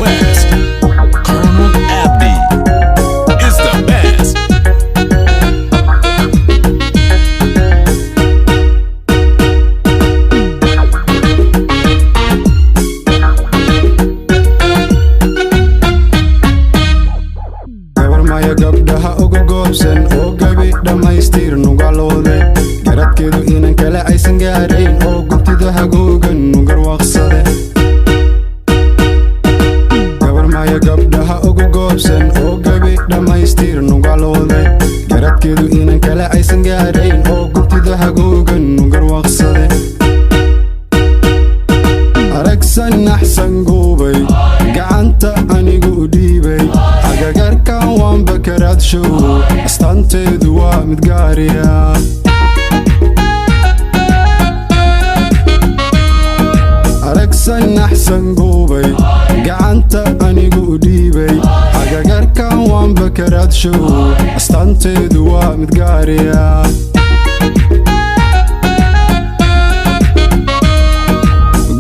West. Colonel Abdi is the best. Gabar maya gabdhaha uga goobsan oo gabi dhammaystir nugaloode, garadkeedu inan kale aysan gaarayn oo guntida hagoogan nugarwaaqsade. Gabar maya gabdhaha uga goobsan oo gabi dhammaystir nugaloode, garadkeedu inan kale aysan gaarayn oo guntida hagoogan nugarwaaqsade. Aragsan axsan guubay, gacanta anigu u dhiibay, agagarkan waanba karaadshow, astaanteedu waa mid gaariya. Aragsan axsan guubay, gacanta anigu u dhiibay, agagarkan waanba karaadshow, astaanteedu waa mid gaariya.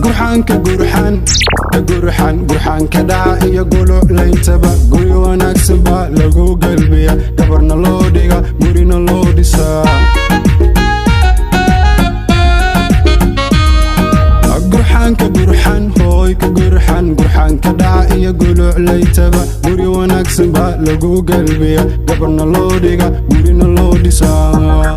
Gurxaanka gurxan gurxan gurxaanka dhaca iyo guluclayntaba, guri wanaagsan baa lagu galbiya, gabarna loo dhiga, gurina loo dhisaa. Gurxaanka gurxan hooyka gurxan gurxaanka dhaca iyo guluclaytaba, guri wanaagsan baa lagu galbiya, gabarna loo dhiga, gurina loo dhisaa.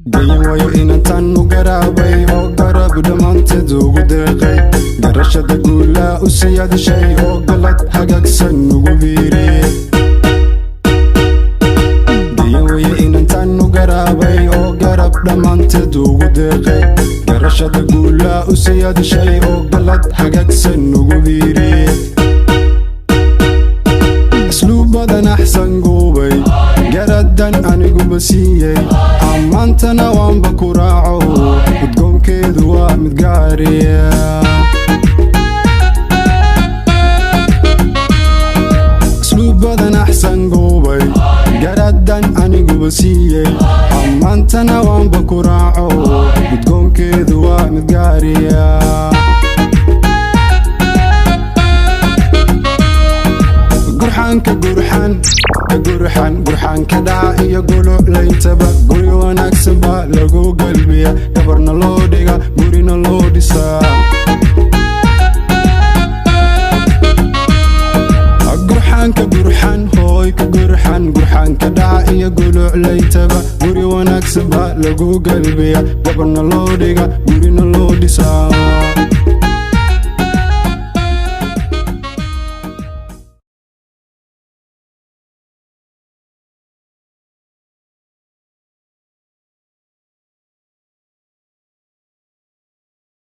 Gayan waayo inantan u garaabay oo garab dhammaanteed ugu deeqay, garashada guulaa u siyaadashay oo galad hagaagsan ugu biiriyey. Gayan wayo inantan u garaabay oo garab dhammaanteed ugu deeqay, garashada guulaa u siyaadashay oo galad hagaagsan ugu biiriyey. Asluubadan axsan guubay, garadan aniguba siiyey, ammaantana waanba ku raaco, udgoonkeedu waa mid gaariya. Asluubadan axsan guubay, garadan aniguba siiyey, ammaantana waanba ku raaco, udgoonkeedu waa mid gaariya. Gurxaanka gurxan gurxan gurxaanka dhaca iyo guluclayntaba, guri wanaagsan baa lagu galbiya, gabarna loo dhiga, gurina loo dhisaa. Gurxaanka gurxan hooyka gurxan gurxaanka dhaca iyo guluclayntaba, guri wanaagsan baa lagu galbiya, gabarna loo dhiga, gurina loo dhisaa.